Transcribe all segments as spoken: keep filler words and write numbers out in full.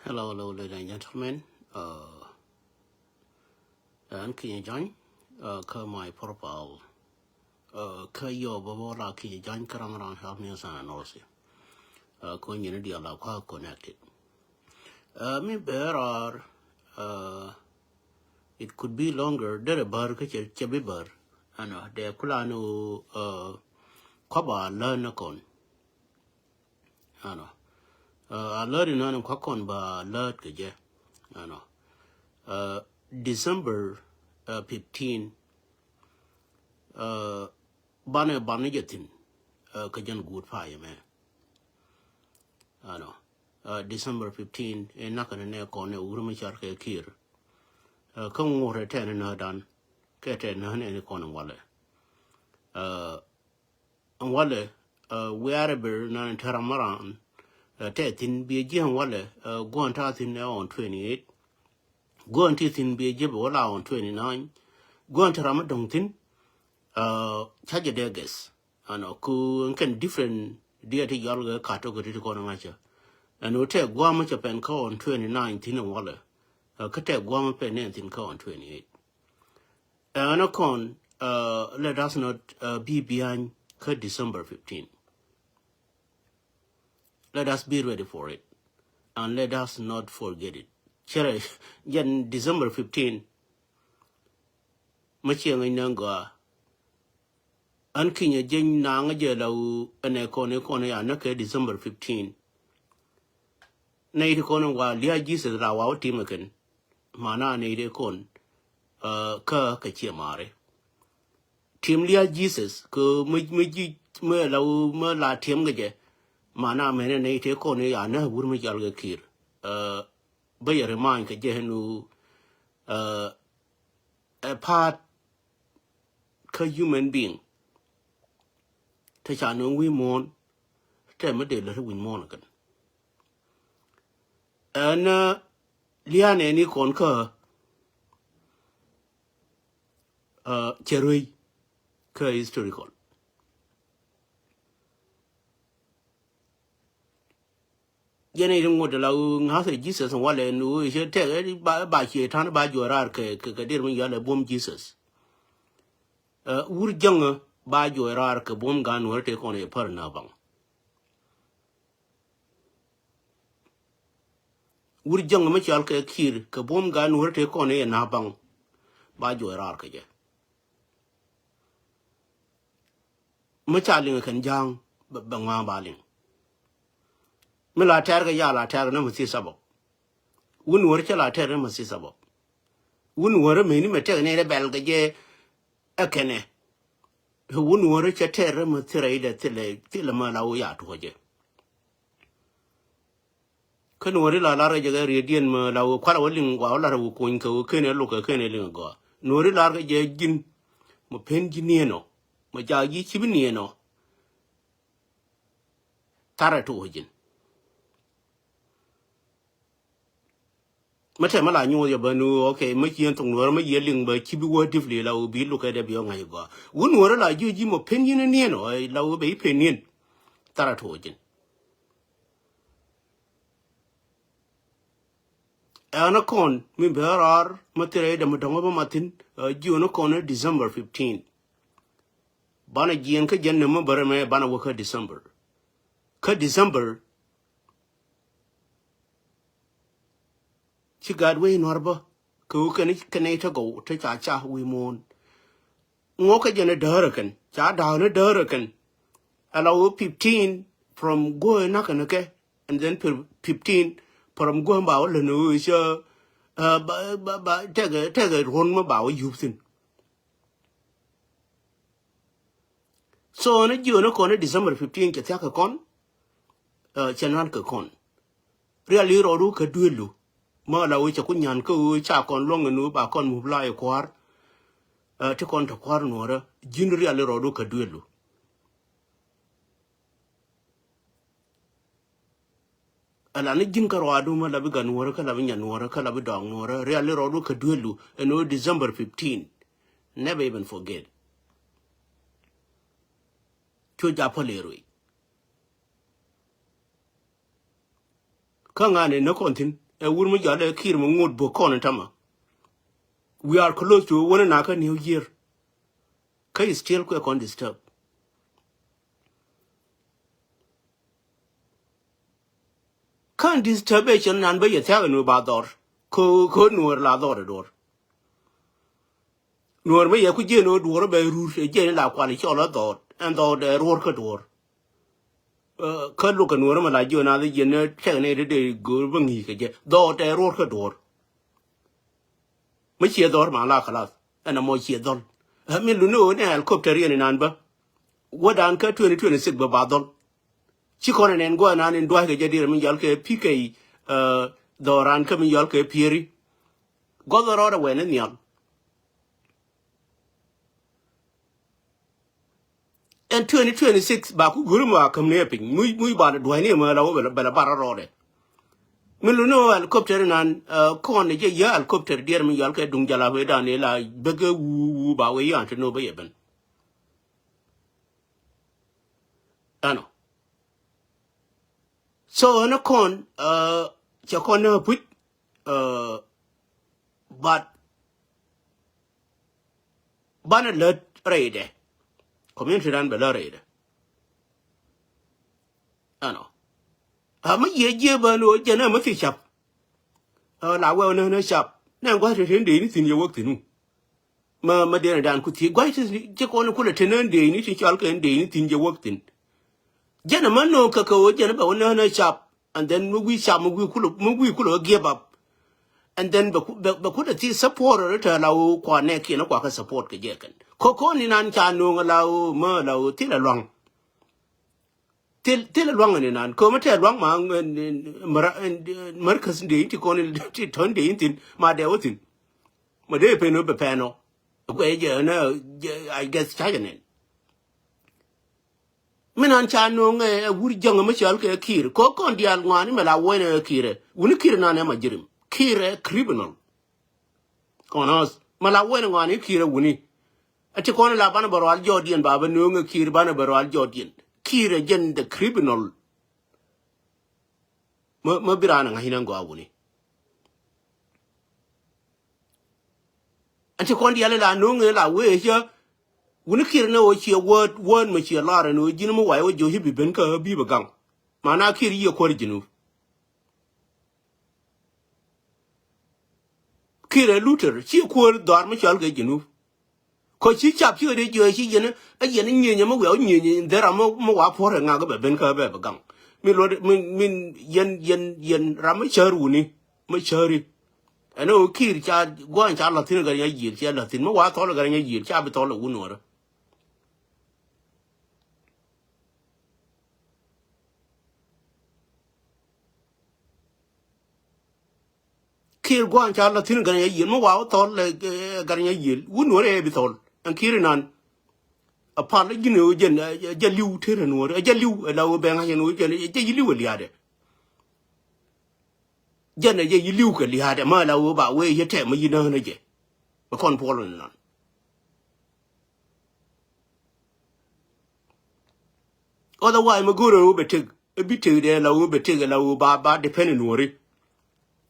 Hello, hello, ladies and gentlemen. Uh, ɛn Kinyɛ Jɔny, uh, kä my profile. Uh, kä yɔ bä bä la Kinyɛ Jɔny kä ram ram help me sana nosi. Uh, kä nyini dial la kua connected. Uh, mi bɛ rɔr, uh, it could be longer, derɛ bär kä cɛ, cɛ bi bär. Ɛnɔ, dee kula ni, uh, kua ba lä ni kɔn. Ɛnɔ. Uh, a lät inɔ ni kua kɔn ba lät kɛ jɛ. Ɛnɔ. Uh, December, uh, fifteen. Uh, banɛ banɛ jɛ thin. Uh, kä jɛn guut payɛ mɛ. Ɛnɔ. Uh, December fifteen, ɛ nakä ni nɛ kɔn ɛ wur mi car kɛ Kiir. Uh, kä ŋuɔrɛ tɛn ni nä dan. Kɛ tɛn nä ni kɔn walɛ. Uh, Ɛn walɛ, uh, wiarɛ ber nan tɛr amaran, uh, tɛ thin biɛ jiɛ ɛn walɛ, uh, guɔn ta thin ɛ on twenty-eight. Guɔn ti thin biɛ jiɛ bɛ wala on twenty-nine. Guɔn tɛr ama dɔŋ thin, uh, ca jɛ dɛ gɛs. Ɛnɔ, ku ɛn kɛn different diɛ ti yɔl gɛ category ti kɔn ŋa̱cä. Ɛn wä tɛ guam cɛ pɛn kä on twenty-nine thin ɛn walɛ. Uh, kä tɛ guam pɛn nɛ thin kä on twenty-eight. Ɛn a kɔn, uh, let us not, uh, be behind kä December fifteen. Let us be ready for it. And let us not forget it. Cɛrɛ, jɛn December fifteen. Mä ciɛ ŋäc nɛ gɔaa. An Kinyɛ Jɔny naŋ jɛ la wu ɛnɛ kɔn, ɛ kɔn ya nä kɛ December fifteen. Nɛ it kɔn wa lia̱a̱ Jesus la wa wä tim ɛ kɛn. Mana nɛ it kɔn, uh, kä kɛ ciɛ mari. Tim lia̱a̱ Jesus kɛ mi, mi ji̱, mi la wu, mi la tim kɛ jɛ. Mana mɛnɛ nɛ it kɔn ya nä wur mi jal kɛ Kiir. Uh, bä yɛ remind kɛ jɛ nu, uh, a part kä human being. Te ca nööŋ wi̱i̱ muɔ̱ɔ̱n, te mi dee lät wi̱i̱ muɔ̱ɔ̱n kɛn. Ɛn, uh, lia̱a̱n ɛn i̱ kɔn kä, uh, cɛ ruey kä historical. Jɛn i̱ ŋot la wu ŋa̱th ɛ Jesus walɛ ni wu i̱ cɛ tɛk ɛ ba, ba cie ta̱n ba juɔc raar kɛ, kɛ, kɛ dir mi yɔal ɛ buɔ̱m Jesus. Ɛ, wur jäŋä ba juɔc raar kɛ buɔ̱m gan wär tëë kɔn ɛ pär na baŋ. Wur jäŋä mi cɔal kɛ Kiir kɛ buɔ̱m gan wär tëë kɔn ɛ na baŋ. Ba juɔc raar kɛ jɛ. Mi ca liŋ kɛn ja̱a̱ŋ bɛ, bɛ ŋua̱a̱ŋ ba liŋ. Mi la tɛɛr kɛ ya la tɛɛr ni mi thi sabab. Wun wär cɛ la tɛɛr ni mi thi sabab. Wun wär mi ni mi tɛk ni rɛ bɛl kɛ jɛ ɛ kɛnɛ. Wun wär cɛ tɛɛr ni mi thi rɛy dɛ thilɛ, thilɛ mi la wä ya tuɔcɛ. Kä nuɔ̱ri la lar kɛ jɛ kɛ rietdiɛn mä la wä kual wä liŋ gɔaa wä lar wä kuny kɛ wä kenɛ luk kɛ kenɛ liŋ gɔaa. Nuɔ̱ri lar kɛ jɛ ji̱n mä pen ji̱ niɛn ɔ mä jak ji̱ ci bi niɛn ɔ. Tharɛ tuɔk ji̱n. Mä tɛmɛ la nyuɔth yɛ bä nu, okay, mä ci yɛn thok nuɔ̱rä mä yɛ liŋ bä ci bi wä dipli la wä bi luk kɛ dɛ bi ɔ ŋa̱c gɔaa. Wä nuɔ̱rä la ji̱ ji̱ mä pen ji̱n niɛn ɔ la wä bɛ i̱ pen niɛn. Tharɛ tuɔk ji̱n. Ɛn ɛ kɔn mi bɛ rɔɔr mä thirɛ i̱ dɛm dɔ̱ŋ bä ma thi̱n, ɛ, ji̱ ɣän ɛ kɔn ɛ December fifteen. Banɛ jiɛn kä jɛn ni mä bärɛ mɛ banɛ wä kä December. Kä December ci gaat wee nuɔ̱r bä kɛ wä kɛn kɛn i̱ te gɔw te ca ca wi̱i̱ muɔ̱ɔ̱n. Ŋuɔ̱k kä jɛn ɛ däärä kɛn ca da̱a̱n ɛ däärä kɛn. Ɛ la wä fifteen from guɔ̱ɔ̱ ɛ na̱k kɛn kɛ. And then fifteen from guɔ̱ɔ̱ ba wä lät ni wä cä, ɛ, ba, ba, ba, tɛkɛ, tɛkɛ ruɔ̱n mä ba wä yup thi̱n. So ni jiö ni kɔn ni December fifteen cɛ thiak kɛ kɔn, ɛ, cɛ nuan kɛ kɔn. Rial i̱ rɔɔdu kɛ duelu. Mä la wä cɛ ku nyan kä wä ca kɔn luɔ̱ŋ ni wä ba kɔn mup la i̱ kua̱r. Ɛ, ti kɔn te kua̱r nuɔ̱rä ji̱n rial i̱ rɔɔdu kɛ duelu. Ala ni ji̱n kä ruaadu mä la bi gat nuɔ̱rä kä la bi nyan nuɔ̱rä kä la bi dɔɔk nuɔ̱rä rial i̱ rɔɔdu kɛ duelu ɛn wä December fifteen. Never even forget. Cu japä lëë ruëy. Kä ŋa̱n in ni kɔn thi̱n Ɛ wur mi jɔal ɛ Kiir mi ŋot bok kɔn in tämɛ. We are close to wun in nakä New Year. Kä is still kuɛ kɔn disturb. Kän disturbation nan bä yɛ thia̱k in wä ba dhɔr. Kä, kä Nuɔr la dhɔr ɛ duɔr. Nuɔr mi yɛ ku jiɛn ɣöö duɔ̱ɔ̱r bɛ rur ɛ jiɛn la kuan cɔl ɛ dhɔɔt ɛn dhɔɔt ɛ ruɔ̱r kä duɔ̱ɔ̱r. Kä luk kɛ Nuɔr mi la jiɔn a dhi jiɛn ɛ tɛk ni ti dee go̱o̱r bä ŋi̱i̱c kɛ jɛ dhɔɔt ɛ ruɔ̱r kä duɔ̱ɔ̱r. Mi ciɛ dhɔr ma la kalath ɛn a mɔ ciɛ dhɔl. Ɛ mi luni ɣöö ni helicopter yɛn inan bä. Wädan kä twenty twenty six bä ba dhɔl. Ci kɔn ɛ nɛn guɔ inan in dua̱ckɛ jɛ dirɛ mi yɔl kɛ P K, dhɔran kä mi yɔl kɛ Pieri. Gɔth rɔɔdɛ wɛn ni nhial. Ɛn twenty twenty six ba ku guri ma käm ni ɛ piny muc muc ba ni dua̱cni ɛmɛ la wä bɛ la bar rɔɔdɛ. Mi luni ɣöö helicopter inan kɔn ni jɛ yä helicopter diɛɛr mi yɔl kɛ duŋ jala wee dan ni la bek ɛ wuu wuu ba wee yan ti ni wä bä yɛ ben. Ɛnɔ. So ɛn kɔn cɛ kɔn ni ɛ puc. But banɛ lät rɛydɛ. Community dan bɛ lät rɛydɛ. Ɛnɔ. A mi yiëë jiëë bä ni ɣöö jɛn ɛ mi thi cap. Ɛ la wɛw ni ni cap nɛ gua̱th ti ti ni dee ni thi̱n yɛ wäk thi̱n wu. Ma ma dee ni dan ku thiec gua̱th ti ti kɔn kulɛ ti ni dee ni ti cɔal kɛ dee ni thi̱n yɛ wäk thi̱n. Jɛn ɛ ma no̱o̱ŋ kɛ kɛ ɣöö jɛn ɛ bɛ wä ni ni cap. And then mi wi̱i̱ cap mi wi̱i̱ kulɛ mi wi̱i̱ kulɛ wä give up. And then bɛ ku bɛ ku dee thi support rɛ tɛ la ɣöö kua nɛ kiɛn kua kɛ support kɛ jɛ kɛn. Kɔ kɔn ni nan ca no̱o̱ŋ la ɣöö ma la ɣöö thilɛ luaŋ. Thil thil luaŋ ni nan kɛ mi tɛ luaŋ ma mär mär käs dee in ti kɔn ti tɔn dee in thin ma dee wä thin. Ma dee pen wä bɛ pɛn ɔ. Kuɛ jɛ na I guess ca jɛ nɛn. Mi nan ca no̱o̱ŋ ɛ wur jäŋ mi cɔl kɛ Kiir kɔ kɔn diaal ŋɔaani mɛ la wuɔ̱ny ɛ Kiir ɛ wuni Kiir nan ɛ ma jirim Kiir ɛ criminal. Kɔn ɣɔs mɛ la wuɔ̱ny ɛ ŋɔaani Kiir ɛ wuni. A ti kɔn la banɛ bɛ rual jɔɔdiɛn ba bɛ no̱o̱ŋ ɛ Kiir banɛ bɛ rual jɔɔdiɛn Kiir ɛ jɛn the criminal. Mä mä bi raan ɛ ŋa̱c inɛ gɔaa wuni. Ɛn ti kɔn diali la no̱o̱ŋ in la wee cä. Wuni Kiir ni ɣöö ciɛ word word mɛ ciɛ lar ɛn ɣöö ji̱n mi wac wä jo̱o̱c i̱ bi ben kä bi bɛ gaŋ. Mana Kiir yiëë kuäär ji̱n wu. Kiir ɛ luter ci kuäär dhɔaar mi cɔal kɛ Jinub. Kɔ ci cap cikɛ dee jiɔc ci yɛn ɛ yɛn nyieny ɛmɛ wiaw nyieny in dhɛ ram mi wa puɔr ɛ ŋak bɛ ben kä bɛ bɛ gaŋ. Min luɔt min min yɛn yɛn yɛn ram mi cär wuni mi cäri. Ɛn ɛ ɣöö Kiir ca gua̱a̱ny ca la̱thi̱n ɛ gɛr nya yiël ca la̱thi̱n mi wa thɔl ɛ gɛr nya yiël ca bi thɔl ɛ wun wärä. Kiir gua̱a̱n ca la̱thi̱n gɛr nya yiël mi wa wä thɔl ɛ gɛr nya yiël wun wärä ɛ bi thɔl. Ɛn Kiir inan. A pal ji̱n ɛ wä jɛn ɛ jɛ li̱w tër ɛ nuɔ̱ɔ̱r ɛ jɛ li̱w ɛ la wä bɛŋ a jɛn wä jɛn ɛ jɛ yi li̱w ɛ lia̱a̱dɛ. Jɛn ɛ jɛ yi li̱w kɛ lia̱a̱dɛ ma la wä ba wee yɛ tɛm a yi nään ɛ jɛ. Ɛ kɔn puɔl ni nan. Otherwise mi go̱o̱r ɛ wä bɛ tëk ɛ bi tëk dɛ la wä bɛ tëk ɛ la wä ba ba depend in wä ri.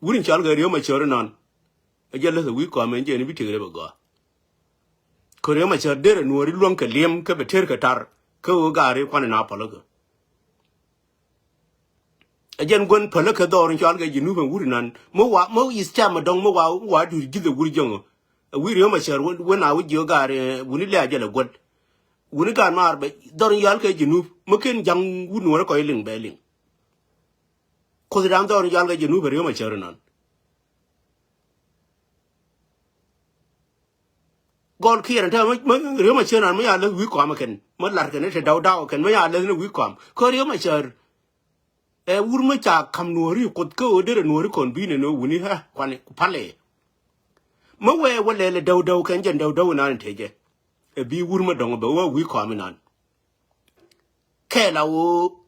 Wur in cɔal kɛ Riek Machar inan. Ɛ jɛ läth ɛ wi̱i̱ kɔam ɛn jɛ ni bi tëk dɛ bɛ gɔaa. Kɛ Riek Machar derɛ nuɔ̱ɔ̱ri luäŋ kɛ liɛm kä bɛ tër kɛ tar kä ɣöö gaari kuan in a päl kä. Ɛ jɛn guän päl kä dhɔr in cɔal kɛ Jinub ɛn wur inan mi wa mi is cam ɛ dɔŋ mi wa wa duur ji̱th ɛ wur jäŋ ɛ. Ɛ wi̱i̱ Riek Machar wä na wä jiök gaari wuni lɛ a jɛ lɛ guät. Wuni gaat maar bɛ dhɔr in yɔal kɛ Jinub mi ken ja̱ŋ wut nuɔ̱ɔ̱rä kɔc liŋ bɛ liŋ. Kuoth dan dhɔr in yɔal kɛ Jinub ɛ Riek Machar inan. Gɔl kiɛr ɛn te mi Riek Machar inan mi ya läth wi̱i̱ kɔam ɛ kɛn mi lar kɛn te daw daw ɛ kɛn mi ya läth ni wi̱i̱ kɔam kɛ Riek Machar. Ɛ wur mi ca ka̱m nuɔ̱ɔ̱ri kuoth kä ɣöö derɛ nuɔ̱ɔ̱ri kɔn bi̱i̱n ɛn ɣöö wuni ɣä kuani palɛ. Mi wee wä lɛl ɛ däw däw kɛn jɛn däw däw inan in te jɛ. Ɛ bi wur mi dɔ̱ŋ bɛ wä wi̱i̱ kɔam inan. Kɛɛl a ɣöö.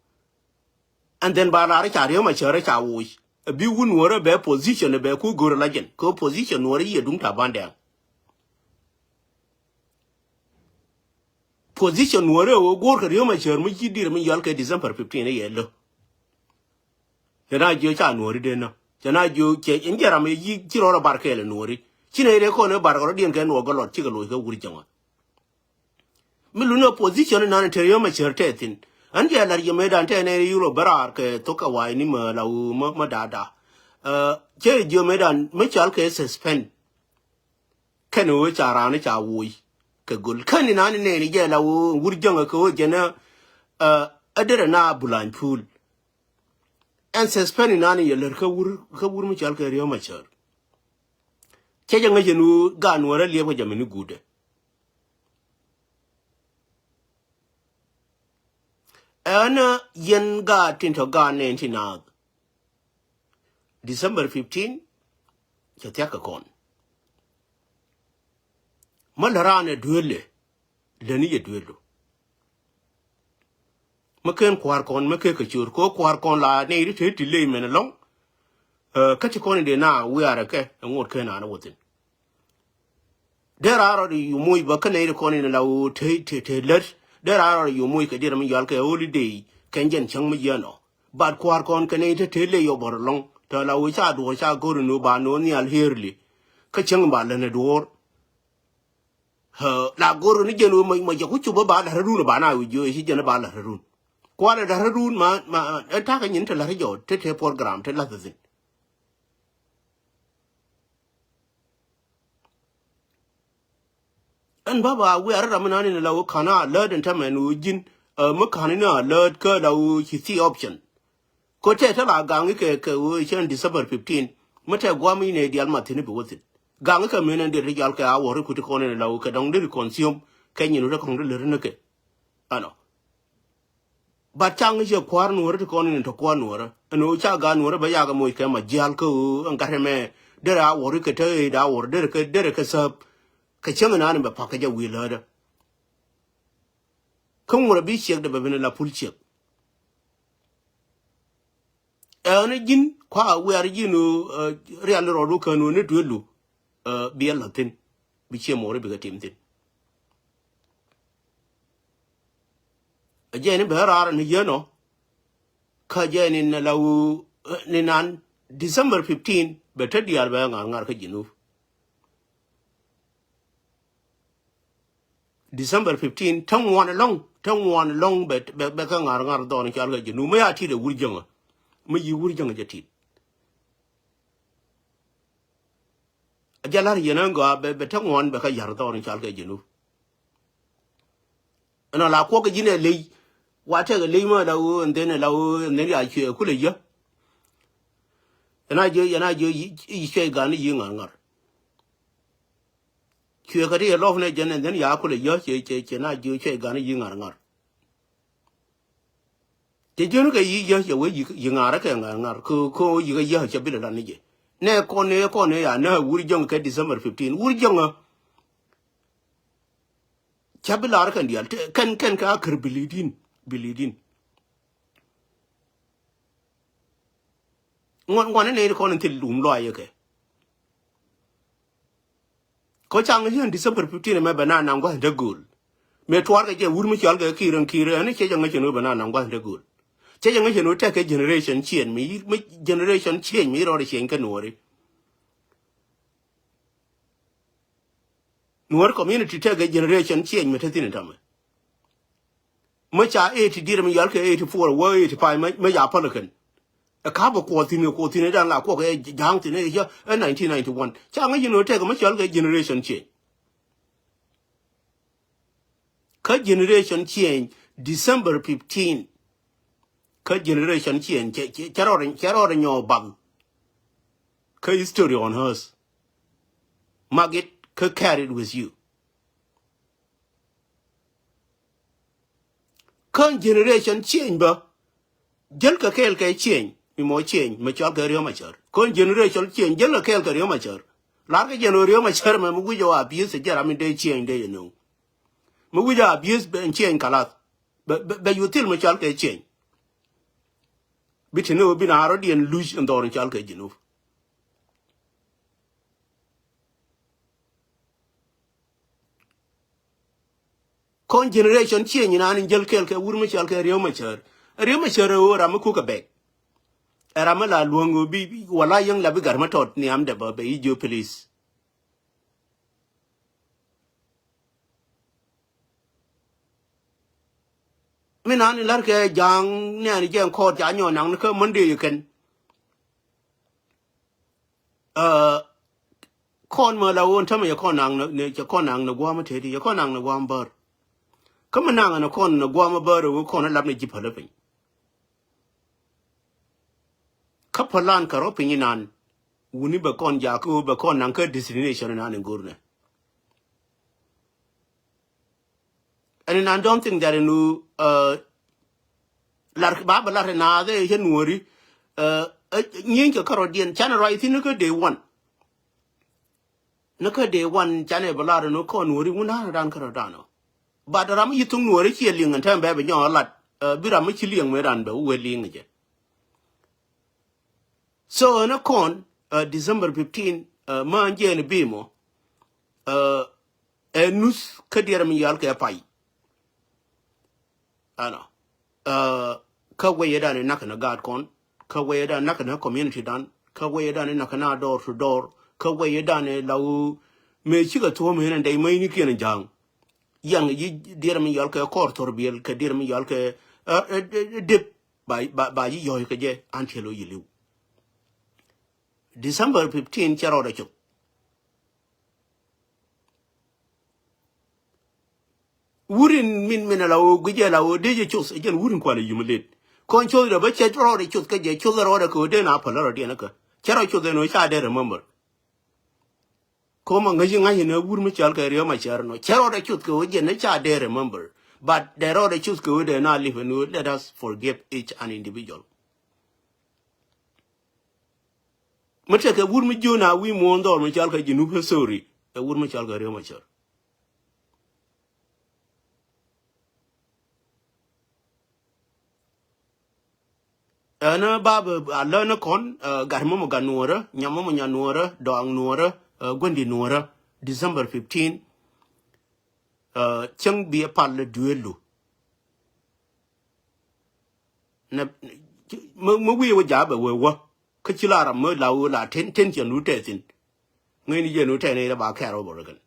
And then ba lar ca Riek Machar ca woc. Ɛ bi wun nuɔrä bɛ position bɛ ku go̱r la jɛn. Kɛ position nuɔrä yiɛ duŋ ta bandɛ. Position nuɔrä ɣöö go̱r kɛ Riek Machar mi ci dir mi yɔl kɛ December fifteen yɛ lö. Tɛ na jiö ca nuɔri den na. Cɛ na jiök cɛ in jɛ ram ɛ yi̱ ci rɔɔdɛ bar kɛɛl ɛ nuɔɔri. Ci nɛy rɛy kɔn ɛ bar kɛ rɔ̱diɛn kɛ nuɔɔr gɛ lɔt cikɛ loc kɛ wur jäŋä. Mi luni opposition inan te Riek Machar te thin. An jɛ lar yɛ mëëdan te nɛy Europe bä raar kɛ thok kɛ wa̱i̱ ni mä la wu mä, mä dada. Cɛ jiö mëëdan mi cal kɛ suspend. Kɛn ɣöö ca raan ca woc kɛ göl. Kän inan nɛn jɛ la ɣöö wur jäŋä kɛ ɣöö jɛn ɛ, ɛ derɛ na bulany puul. Ɛn suspend inan yɛ lär kä wur, kä wur mi cal kɛ Riek Machar. Cɛ jɛ ŋäc ɛn ɣöö gaat nuɔrä liɛp kɛ jɛ mini guudɛ. Ɛn yɛn gaat tin tɔ gaat nɛn ti naath. December fifteen, cɛ thia̱k kɛ kɔn. Mä lä raan ɛ duëël ɛ, läni yɛ duëël du. Mä ken kua̱r kɔn, mä kek kɛ cor, kɛ kua̱r kɔn la nɛy ri te ti ley mɛn ɛlɔ̱ŋ. Kä ti kɔn in dee na wiarɛ kɛ, ɛ ŋot ken an ɛ wä thin. Dee raa rɔɔdɛ yo̱o̱ moc bä kä nɛy ti kɔn in la ɣöö te, te, te lät. Dee raa rɔɔdɛ yo̱o̱ moc kɛ diɛt mi yɔal kɛ holiday kɛn jɛn cäŋ mi jiɛn ɔ. But kua̱r kɔn kɛ nɛy te te ley yɔ bɔr ɛlɔ̱ŋ. Te la ɣöö ca duɔ̱ɔ̱r ca go̱r in ɣöö ba no̱o̱ŋ nhial early. Kä cäŋ ba lät ni duɔ̱ɔ̱r. La go̱r ni jɛn ɣöö mɔ, mɔ jɛ ku cup ba la̱t run ba na wi̱c jiö ci jɛn ba la̱t run. Kualɛ la̱t run ma, ma, ɛ ta̱kɛ nyin te la̱t jɔ te, te program te la̱t thi̱n. Ɛn baba wiar ram mi nani ni la wä ka̱n a lät ɛn tämɛ ni wä ji̱n, ɛ, mi ka̱n ni a lät kä la wä ci thi option. Ko tɛ te la gaŋ ikɛ kɛ wä cɛn December fifteen. Mi tɛ guam inɛ dial ma thin ibi wä thin. Gaŋ ikɛ min ɛn diɛt ti jal kɛ a wä ri kuti kɔn in la wä kɛ dɔŋ di ri consume kɛ nyin wä ti kɔŋ di lät ni kɛ. Ɛnɔ. But caŋ i̱ ciɛ kua̱r nuɔ̱ɔ̱rä ti kɔn in tɔ kua̱r nuɔ̱ɔ̱rä. Ɛn ɣöö ca gaat nuɔ̱ɔ̱rä bɛ yak ɛ moc kɛ ma jia̱l kä ɣöö ɛn gat ɛmɛ derɛ a wuɔ̱ri kɛ te ɣöö da wuɔ̱r derɛ kɛ derɛ kɛ sääp. Kɛ cäŋ inan in bɛ pa̱k kɛ jɛ wi̱i̱ läätdä. Kä ŋuɔ̱rä bi ciɛkdɛ bɛ ben la pul ciɛk. Ɛn ji̱n kua wiar ji̱n ɣöö rial rɔɔdu kään ɣöö ni duëëlu. Bi ɛ la̱th thi̱n bi ciɛ muɔri bikɛ tim thi̱n. Ɛ jɛn i̱ bɛ raar ni yien ɔ. Kä jɛn in la wu ni nan December fifteen bɛ te diaal bɛ ŋa̱r ŋa̱r kä Jinub. December fifteen te ŋuan ɛlɔ̱ŋ, te ŋuan ɛlɔ̱ŋ bɛ, bɛ, bɛ kä ŋa̱r ŋa̱r dhɔɔn cɔal kɛ Jinub mi ya tit ɛ wur jäŋä. Mi yi wur jäŋä jɛ tit. A jɛ la̱r yɛn ɛn gɔaa bɛ, bɛ te ŋuan bɛ kä ya̱r dhɔr in cal kɛ Jinub. Ɛn a la kuɔk kɛ ji̱n ɛ ley. Wa tɛk ɛ ley ma la ɣöö ɛn dhen ɛ la ɣöö ɛn dhen ya cuɛ kulɛ yä. Yɛn a jiö, yɛn a jiö yi, yi cuɛ gan yi ŋa̱r ŋa̱r. Cuɛ kɛ ti yɛ lɔp nɛ jɛn ɛn dhen ya kulɛ yä cɛ, cɛ, cɛ na jiö cuɛ gan yi ŋa̱r ŋa̱r. Cɛ jiön kɛ yi yä cɛ wee yi, yi ŋa̱rä kɛ ŋa̱r ŋa̱r kɛ, kɛ yi kɛ yä cɛ bilɛ lan ni jɛ. Nɛ kɔn ni kɔn ni ya nɛ wur jäŋ kɛ December fifteen. Wur jäŋä. Ca bi lar kɛn dial. Kɛn, kɛn kɛ a kär bilidin, bilidin. Ŋuan, ŋuan ni nɛ kɔn ni thil wum lɔa yɛ kɛ. Kä ca ŋäc yɛn December fifteen mɛ bɛ na naŋ gua̱th däk gööl. Mëë tuaar kɛ jɛ wur mi cɔal kɛ Kiir ɛn Kiir ɛn cɛ jɛ ŋäc yɛn wä bɛ na naŋ gua̱th däk gööl. Cɛ jɛ ŋäc yɛn wä tɛk kɛ generation change mi, mi generation change mi rɔɔdɛ change kä nuɔri. Nuɔri community tɛk kɛ generation change mi te thin in tamɛ. Mä ca eighty diet mi yɔal kɛ eighty four wä eighty five mä, mä ca päl kɛn. Ɛ ka̱p ɛ kuɔth thi̱n kɛ kuɔth thi̱n ɛ dan la kuɔk ɛ ja̱a̱ŋ thi̱n ɛ cä ɛ nineteen ninety one. Ca ŋäc yɛn ɣöö tɛk mä cɔal kɛ generation change. Kä generation change December fifteen. Kä generation change cɛ, cɛ, cɛ rɔɔdɛ, cɛ rɔɔdɛ nyɔɔk bath. Kä history on earth. Mark it kä carry it with you. Kɔn generation change bä. Jäl kɛ kɛɛl kɛ change mi mɔ change mi cɔal kɛ Riek Machar. Kɔn generation change jäl kɛ kɛɛl kɛ Riek Machar. Lar kɛ jɛn ɣöö Riek Machar mɛ mi wi̱c ɣöö abuse jɛ ram mi dee change dee yɛ nööŋ. Mi wi̱c ɣöö abuse ben change kalath. Bɛ, bɛ, bɛ yu thil mi cɔal kɛ change. Bi te ni ɣöö bi na rɔ̱diɛn luc in dhɔr in cɔal kɛ Jinub. Kɔn generation change inan in jäl kɛɛl kɛ wur mi cɔal kɛ Riek Machar. Riek Machar ɛ ɣöö ram mi kuk kɛ bɛk. Ɛ ram mi la luäŋ ɣöö bi, bi, wala yäŋ la bi gat mi tɔt nhiamdɛ bä bɛ i̱ jiö please. Mi naan in la̱rkɛ ja̱a̱ŋ nɛɛni jɛ in kɔɔt ca nyɔɔn naŋ ni kä Monday kɛn. Ɛ, kɔn mɛ la ɣöö in tämɛ yɛ kɔn naŋ ni, ni, cɛ kɔn naŋ ni gua̱a̱m mi teti, yɛ kɔn naŋ ni gua̱a̱m bär. Kä mi naŋ ni kɔn ni gua̱a̱m bär ɣöö kɔn in lap ni ji̱ päl ɛ piny. Kä päl lan kɛ rɔ piny inan. Wuni bɛ kɔn jakä ɣöö bɛ kɔn naŋ kä destination inan in go̱rnɛ. And I don't think that in, uh, lar ba ba lar na de je nuori, uh, nyin ke karo dien chana roi thin ke day one. Na ke day one chana ba lar no ko nuori wuna dan karo dano. But ram yi thung nuori chi ling and time ba ba nyo lat, uh, bi ram chi ling me dan ba we ling je. So ɛn ɛ kɔn, uh, December fifteen, uh, ma jɛ ni bimo, uh, ɛ nuth kä diɛrɛ mi yɔal kɛ pay. Ɛnɔ, uh, kä wecɛ dan ni nak ni gaat kɔn, kä wecɛ dan nak ni community dan, kä wecɛ dan ni nak ni door to door, kä wecɛ dan ni la wu mëë cikɛ thuɔ̱m ɣän ɛn dɛy mäc ni kiɛn ja̱a̱ŋ. Yaŋ yi diɛrɛ mi yɔal kɛ kɔr thor biɛl kɛ diɛrɛ mi yɔal kɛ, uh, uh, dep. Ba, ba, ba yi yɔ̱ɔ̱c kɛ jɛ until ɔ yi li̱w. December fifteen cɛ rɔɔdɛ cop. Wurin min, min la ɣöö guic jɛ la ɣöö dee jɛ coth, ɛ jɛn wurin kualɛ yum lët. Kɔn coth dɛ bä cɛ rɔɔdɛ coth kä jɛ, coth rɔɔdɛ kɛ ɣöö dee na päl rɔɔdɛ diɛn kä. Cɛ rɔ coth ɛn ɣöö ca dee remember. Koma ŋäci ŋa̱c in ɛ wur mi cɔal kɛ Riek Machar nɔ. Cɛ rɔɔdɛ coth kɛ ɣöö jɛn ɛ ca dee remember. But dee rɔɔdɛ coth kɛ ɣöö dee na live ɛn ɣöö let us forgive each an individual. Mi tekɛ wur mi jiön a wi̱i̱ muɔ̱ɔ̱n dhɔr mi cɔal kɛ Junub history. Ɛ wur mi cɔal kɛ Riek Machar. Ɛn bab a lä ni kɔn, ɛ, gat mɔmɔ gat nuɔrä, nyam mɔmɔ nya nuɔrä, dɔaŋ nuɔrä, ɛ, guändi nuɔrä, December fifteen. Ɛ, cäŋ bi ɛ pal lɛ duëëlu. Nɛ, mi, mi wi̱i̱ wä ja̱a̱ bɛ wee wä. Kä ci la ram mi la wee la ten, ten cɛ nu tɛthin. Ŋäcni jɛ nu tɛn ni ba kɛɛr wä bä rɛ kɛn.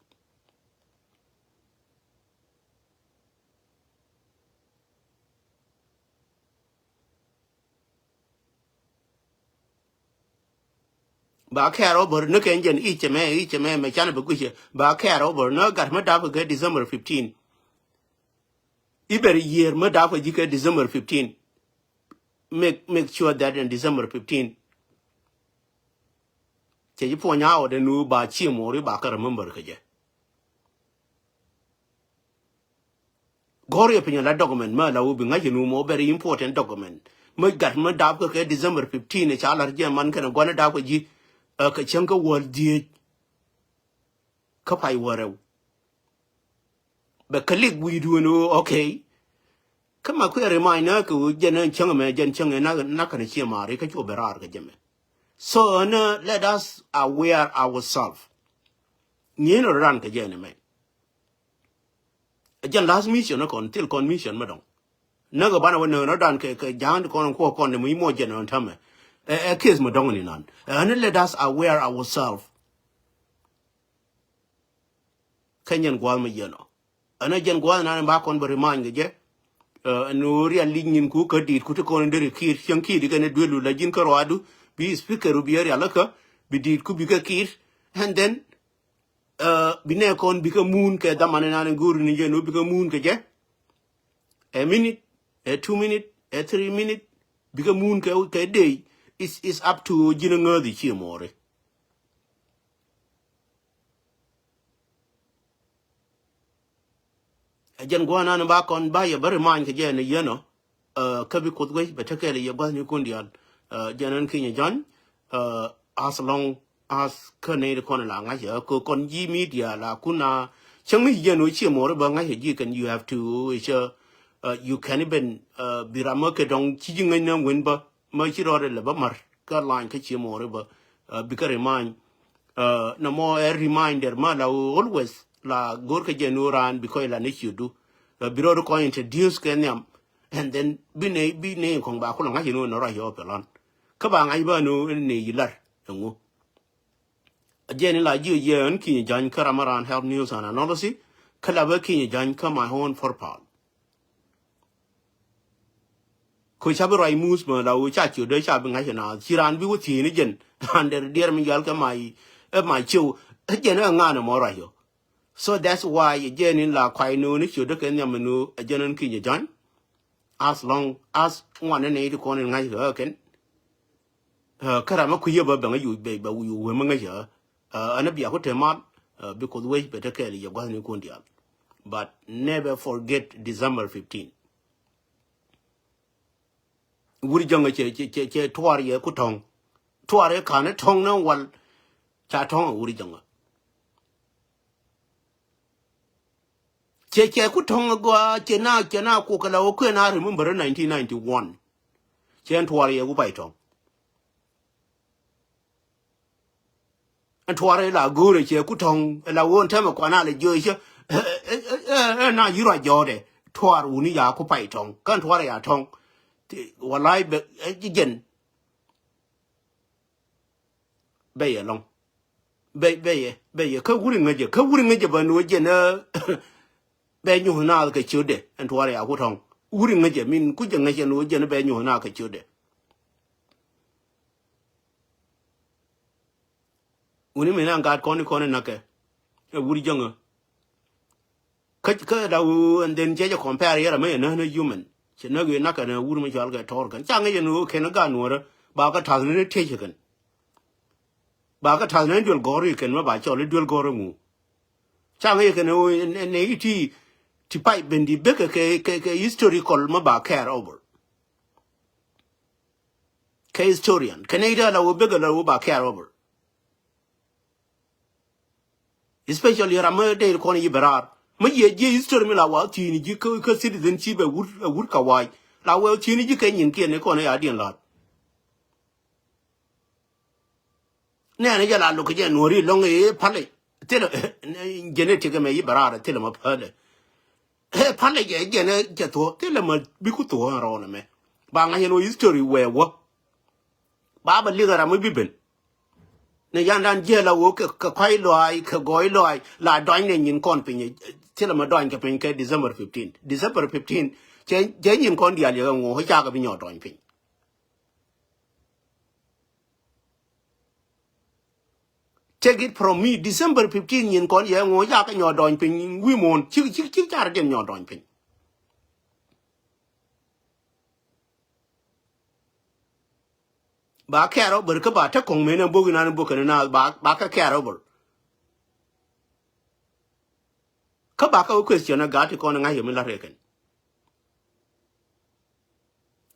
Ba kɛɛr ɔ bär ni kɛn jɛn i̱ cɛ mɛ, i̱ cɛ mɛ, mɛ canɛ bɛ guicɛ. Ba kɛɛr ɔ bär ni gat mi dap kɛ December fifteen. I̱ bɛr yiër mi dap kɛ ji̱ kɛ December fifteen. Make, make sure that in December fifteen. Cɛ ji̱ puɔ̱ny a ɔ dee nu ba ci mɔri ba kɛ remember kɛ jɛ. Gɔ̱r yɛ piny ala document mä la wä bi ŋa̱c yɛ nu mɔ very important document. Mä gat mä dap kä kɛ December fifteen ca lar jɛ man kɛnɛ gua̱n dap kä ji̱, ɛ, kɛ cäŋ kä wäl dhieec. Kä pay wärɛw. Bɛ kɛ lik wi̱i̱ duun ɣöö, okay. Kä ma kuɛ remind nä kɛ ɣöö jɛn cäŋ mɛ jɛn cäŋ ɛ nak, nak kɛnɛ cie mari kä cu bɛ raar kɛ jɛ mɛ. So, ɛn, let us aware ourselves. Ŋi̱i̱n rɔ ran kɛ jɛ ni mɛ. Ɛ jɛn last mission ni kɔn, thil kɔn mission mi dɔŋ. Näk ɛ banɛ wä nööŋ rɔ̱dan kɛ, kɛ ja̱a̱ŋ ti kɔn kuɔ kɔn ni mi mɔ jɛn ɣän tämɛ. Ɛ, ɛ case mi dɔŋ ni nan. Ɛ, ɣän let us aware ourselves. Kä nyɛn gua̱a̱th mi yɛn ɔ. Ɣän ɛ jɛn gua̱a̱th nan ba kɔn bä remind kɛ jɛ. Ɛ, ɛn ɣöö rial lic nyin ku kä di̱i̱t ku ti kɔn in deri ki̱i̱t, cieŋ ki̱i̱t ikɛn ɛ duel lu la ji̱n kä ruaadu. Bi speaker bi ɛ rial kä, bi di̱i̱t ku bi kɛ ki̱i̱t. And then, Ɛ, bi nɛ kɔn bikɛ muun kɛ dhaman inan in go̱o̱ri ni jɛ ni bikɛ muun kɛ jɛ. Ɛ minute, ɛ two minute, ɛ three minute, bikɛ muun kɛ, kɛ day. Is, is up to ji̱n ŋääthi cie mɔɔri. Ɛ jɛn gua̱a̱nan ba kɔn ba yɛ bä remind kɛ jɛ ni yɛn ɔ. Ɛ, kä bi Kuoth wec bɛ tekɛɛl yɛ gua̱thnikun diaal. Ɛ, jɛn ɛn kinyɛ jɔny, ɛ, as long as kä nɛy ti kɔn la ŋa̱c ɛ kɛ kɔn ji̱ media la kun a cäŋ mi ci jɛn wä cie mɔɔri bä ŋa̱c ɛ ji̱ kɛn you have to, ɛ, you can even, ɛ, bi ram ɛ kɛ dɔŋ ci ji̱ ŋäc nä wen bä. Mä ci rɔɔdɛ lɛ bä ma̱r kä lany kä cie mɔɔri bä, ɛ, bikɛ remind. Ɛ, nɔmɔ ɛ reminder ma la always la go̱r kä jɛ ni raan bikɔ ila ni ciötdu. Ɛ, bi rɔɔd kɔn introduce kɛ nhiam. And then bi nɛ, bi nɛ kɔŋ ba kulɛ ŋa̱c in wä nɔ ruac yɔ pɛ lɔn. Kä ba ŋa̱c bä ni ni yi lar ɛŋu. Jɛn in la jiö jɛ ɛn Kinyɛ Jany kä ram aran Health News and Analysis. Kä la bä Kinyɛ Jany kä my own profile. Ko ca bi ruac muth mɛ la wä ca ciö dee ca bi ŋa̱c kɛ naath ci raan bi wä thieen jɛn. Raan der diɛr mi yal kɛ my, ɛ my ciö. Ɛ jɛn ɛ ŋa̱n ɛmɔ ruac yɔ. So that's why ɛ jɛn in la kuay ni wä ni ciö dee kɛ nhiam ni wä ɛ jɛn ɛn Kinyɛ Jany. As long as ŋuan ni nɛy ti kɔn in ŋa̱c kɛ ɣä kɛn. Kä ram mi kui̱ yɛ bä bɛŋ a yuc bɛ bɛ yuc wee mi ŋäc ɛ. Ɛn a bia ku te mal, because wec bɛ te kɛɛl yɛ gua̱thni kun diaal. But never forget December fifteen. Wur jäŋä cɛ cɛ cɛ cɛ tuar yɛ ku tɔŋ. Tuar yɛ ka̱n tɔŋ ni wal. Ca tɔŋ a wur jäŋä. Cɛ cɛ ku tɔŋ a gɔaa cɛ na cɛ na kuk kɛ la wä kuɛn a remember nineteen ninety-one. Cɛ ɛn tuar yɛ ku pay tɔŋ. Ɛn tuar ila go̱o̱rɛ cɛ ku tɔ̱ŋ ila ɣöö ɛn tɛmɛ kuan alɛ jiöc cä. Ɛ na yir a jɔɔdɛ tuar wuni ya ku pay tɔ̱ŋ kän tuar ya tɔ̱ŋ. Walay bɛ jɛn. Bɛ yɛ lɔŋ bɛ bɛ yɛ bɛ yɛ kä wuri ŋäcɛ kä wuri ŋäcɛ bä ni wä jɛn. Bɛ nyuth naath kɛ ciötdɛ ɛn tuar ya ku tɔ̱ŋ. Wuri ŋäcɛ min ku jɛ ŋäcɛ ni wä jɛn bɛ nyuth naath kɛ ciötdɛ. Wuni mi na gat kɔn ikɔn inakɛ ɛ wur jäŋä. Kä kä da wu and then cɛ jɛ compare yɛrɛ mɛ yɛ nä nä human. Cɛ nä wi nakɛ nä wur mi cɔal kɛ tɔr kɛn ca ŋäc yɛ ni wä kɛn gan nuɔrä ba kä tath ni ni tec kɛn. Ba kä tath ni duel gɔr ikɛn mɛ ba cɔl i duel gɔr iŋu. Ca ŋäc yɛ kɛn ni wä ni iti ti pay ben di bekɛ kɛ kɛ historical mɛ ba care over. Kɛ historian kɛ nɛy dee la wä bek la wä ba care over. Especially ram mi dee kɔn yi bɛ raar mi yɛ jiɛ history mi la wa thiini ji̱ kä kä citizen ci bɛ wur wur ka wac la wä thiini ji̱ kɛ nyin kiɛn ni kɔn ya diɛn la̱t. Nɛɛni jɛ la lo̱k kɛ jɛ nuɔ̱ri lɔ̱ŋ i̱ palɛ thilɛ genetic ɛmɛ yi bɛ raar thilɛ mɛ pälɛ. Ɛ palɛ jɛ jɛn ɛ jɛ thuɔ thilɛ mɛ bi ku thuɔ ɛn rɔɔn ɛmɛ. Ba ŋa̱c ɛn ɣöö history wɛɛ wä. Ba bɛ liŋ ɛ ram mi bi ben. Ni yandan jiɛ la ɣöö kɛ kɔc lɔaac kɛ gɔɔy lɔaac la dɔny ni nyin kɔn piny. Thilɛ mɛ dɔny kɛ piny kɛ December fifteen. December fifteen cɛ nyin kɔn diaal yɛ kɛ ŋuɔ cakɛ bi nyɔɔt dɔny piny. Take it from me, December fifteen nyin kɔn yɛ ŋuɔ yakä nyɔ dɔny piny wi̱i̱ muɔ̱ɔ̱n cik cik cik car diɛn nyɔ dɔny piny. Ba kɛɛr ɔ bär kä ba te kɔŋ men ɛ bok inan bok kɛn na ba ba kä kɛɛr ɔ bär. Kä ba kä wä question ɛ gat ti kɔn ɛ ŋa̱c yɛ mi la̱t rɛ kɛn.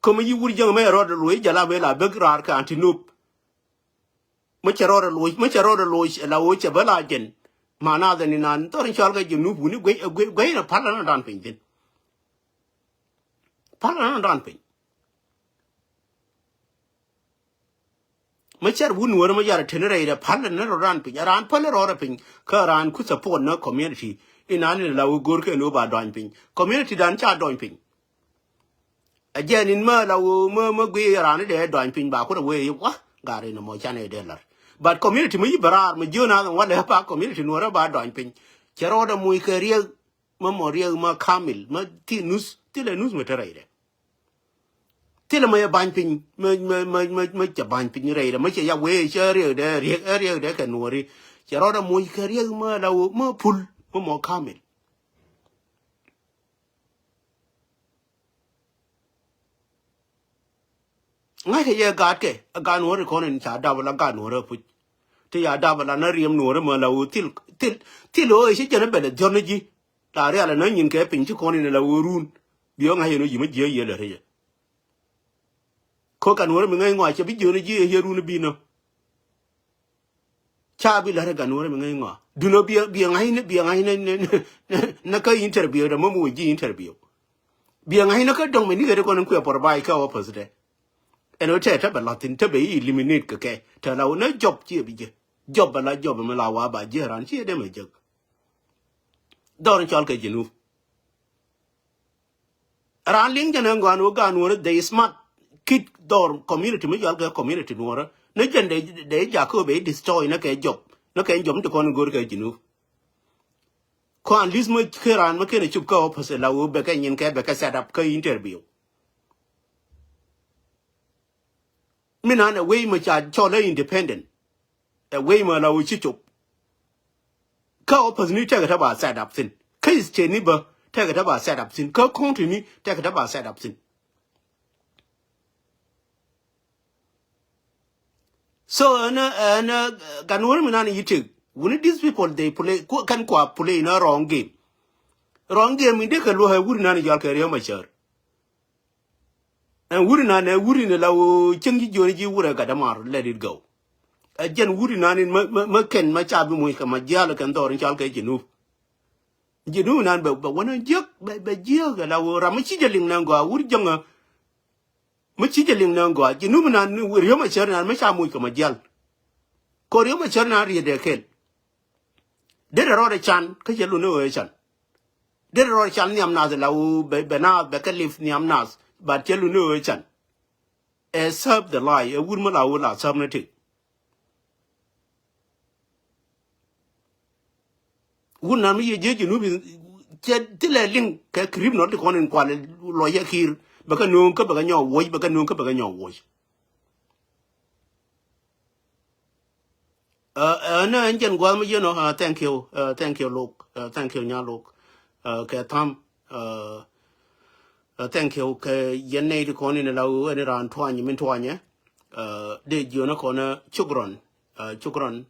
Kä mi yi wur jäŋ mɛ rɔɔd luɔc jɛ la ben la bek raar kɛ anti nop. Mi cɛ rɔɔdɛ loc mi cɛ rɔɔdɛ loc la ɣöö cɛ bä la jɛn. Ma na dhɛ ni na dhɔr in cɔal kɛ jɛ nup wuni guey guey guey na pal na dan piny thin. Pal na dan piny. Mi cɛr wun wär mi yar teni rɛy dɛ pal na rɔ dan piny a ran pal rɔɔdɛ piny kä ran ku support na community. Inan in la ɣöö go̱r kɛ ni wä ba dɔany piny community dan ca dɔany piny. Ɛ jɛn in mä la wä mä mä guiy raan idɛ dɔny piny ba kut ɛ wee i̱ wa. Gar in mɔ can idɛ lar. But community mä yi bɛ raar mä jiön a dhɔŋ walɛ pa community nuɔrä ba dɔny piny. Cɛ rɔɔdɛ muc kɛ riek mä mɔ riek mä kamil mä ti nus thilɛ nus mä te rɛydɛ. Thilɛ mä yɛ bany piny mä mä mä mä mä cɛ bany piny rɛydɛ mä cɛ ya wee cɛ riekdɛ riek ɛ riekdɛ kɛ nuɔri. Cɛ rɔɔdɛ muc kɛ riek mä la wä mä pul mä mɔ kamil. Ŋa̱ckɛ yɛ gaatkɛ ɛ gaat nuɔ̱ɔ̱ri kɔn in ca dap ala gaat nuɔ̱ɔ̱ri apuc. Ti ya dap ala na riɛm nuɔ̱ɔ̱ri mɛ la wu thil thil thil ɣöö i̱ ci jɛn ɛ bɛl ɛ dhiɔ̱r ni ji̱. La rial ɛ na nyin kɛ piny ci kɔn in la wu ruun. Bi ɣä ŋa̱c yɛn ɣöö yi̱ mi jiääk yɛ lɛ rɛcɛ. Ko̱ ka nuɔ̱ɔ̱ri mi ŋäc ŋɔac cɛ bi jiööni ji̱ ɛ yɛ ruun i̱ bi nä. Ca bi la̱t ɛ gan wärä mi ŋäc ŋɔa. Dunä biɛ biɛ ŋa̱cni biɛ ŋa̱cni ni ni ni ni kä interview dɛ mom wä ji̱ interview. Biɛ ŋa̱cni kä dɔ̱ŋ mi ni ɣet ɛ kɔn in kuɛ pɔr ba̱a̱c kä wä päth dɛ. Ɛn wä tɛ tɛ bɛ la̱th thin tɛ bɛ i̱ eliminate kɛ kɛ tɛ la wä ni jɔp ciɛ bi jiɛ. Jɔp bɛ la jɔp mi la wa ba jiɛ ran ciɛ dee mɛ jek. Dhɔr in cɔl kɛ Jinub. Raan liŋ jɛn ɛ ŋɔan wä gaan wä ni they smart. Kit dhɔr community mi jɔal kɛ community nuɔrä. Ni jɛn dee, dee jakä bɛ destroy ni kɛ jɔp. Ni kɛ jɔp ni ti kɔn go̱r kɛ Junub. Kɔn lis mi kɛ raan mi kɛn a cup kä office la wee bɛ kɛ nyin kɛ bɛ kɛ set up kä interview. Mi nan ɛ wei mi ca cɔl ɛ independent. Ɛ wei mi la wee ci cop. Kä office ni tɛkɛ tɛ ba set up thin. Kä state ni bä tɛkɛ tɛ ba set up thin. Kä county ni tɛkɛ tɛ ba set up thin. So ɛn ɛn gan wä mi nan yi tik. Wuni these people they play ku- kan kua play in a wrong game. Wrong game in dee kɛ luɔ ɛ wuri nan jɔal kɛ Riek Machar. Ɛn wuri nan ɛ wuri ni la woo cieŋ ji̱ jiɔni ji̱ wurɛ gat dämar, let it go. Ɛ jɛn wuri nan in mä mä mä kɛn mä ca bi muc kɛ ma jial kɛn dhɔr in cal kɛ Junub. Junub nan bɛ bɛ wänä jiäk bɛ bɛ jiäk ɛ la woo ram mi ci jɛ liŋ nan gɔaa wuri jäŋä. Mi ci jɛ liŋ nan gɔaa Junub nan ni Riek Machar nan mi ca muc kɛ ma jial. Kɔ Riek Machar nan riet dee kɛl. Derɛ rɔɔdɛ can kä cɛ luni ɣöö can. Derɛ rɔɔdɛ can nhiam nath la woo bɛ bɛ naath bɛ kɛ lip nhiam nath. But cɛ luni ɣöö can. Ɛ serve the lie ɛ wur mi la woo la serve ni tik. Wun nan mi yɛ jiɛ Junub cɛ thilɛ liŋ kɛ criminal ti kɔn in kual lɔ yɛ Kiir bɛ kɛ nööŋ kä bɛ kɛ nyɔk woc bɛ kɛ nööŋ kä bɛ kɛ nyɔk woc. Ɛ ɛ nɛ ɛn jɛn gua̱a̱th mi jiɛn ɔ. Thank you. Thank you Lok. Thank you Nya Lok. Kɛ tham. Thank you kɛ yɛn nɛy ti kɔn in la ɣöö ɛn raan tuany min tuanyɛ. Dee jiön ɛ kɔn ɛ cukran. Cukran.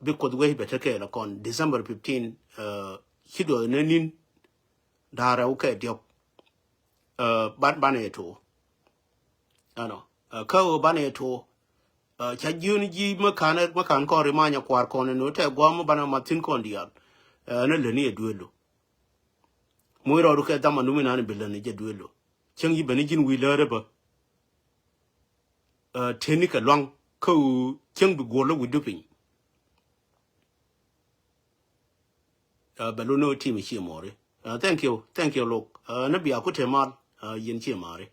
Bi Kuoth wec bɛ tekɛ lɛ kɔn December fifteen. Ci duɔth ni nin da̱a̱r rɛw kɛ diɔ̱k. Ban banɛ yɛ tuɔ. Ɛnɔ kä ɣöö banɛ yɛ tuɔ. Ca jiön ji̱ mä ka̱n mä ka̱n kɔn ri manyɛ kua̱r kɔn ɛn ɣöö tɛ gua̱a̱m mä banɛ mat thi̱n kɔn diaal. Ɛn ɛ lätni yɛ duëëlu. Muc rɔɔdu kɛ dhaman nu mi nan bi lätni jɛ duëëlu. Cäŋ ji̱ ben ni ji̱n wi̱i̱ läärä bä. Teni kɛ luaŋ kä ɣöö cäŋ bi guɔ̱r lä wi̱cdu piny. Bɛ luni ɣöö tim ciɛ mɔɔri. Thank you. Thank you Lok. Ni bia ku te mal. Yɛn ciɛ mari.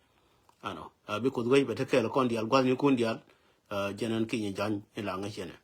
Ɛnɔ bi Kuoth wec bɛ te kɛɛl kɔn diaal gua̱thnikun diaal. Jɛn ɛn kinyɛ ja̱ny in la ŋäc yɛn ɛ.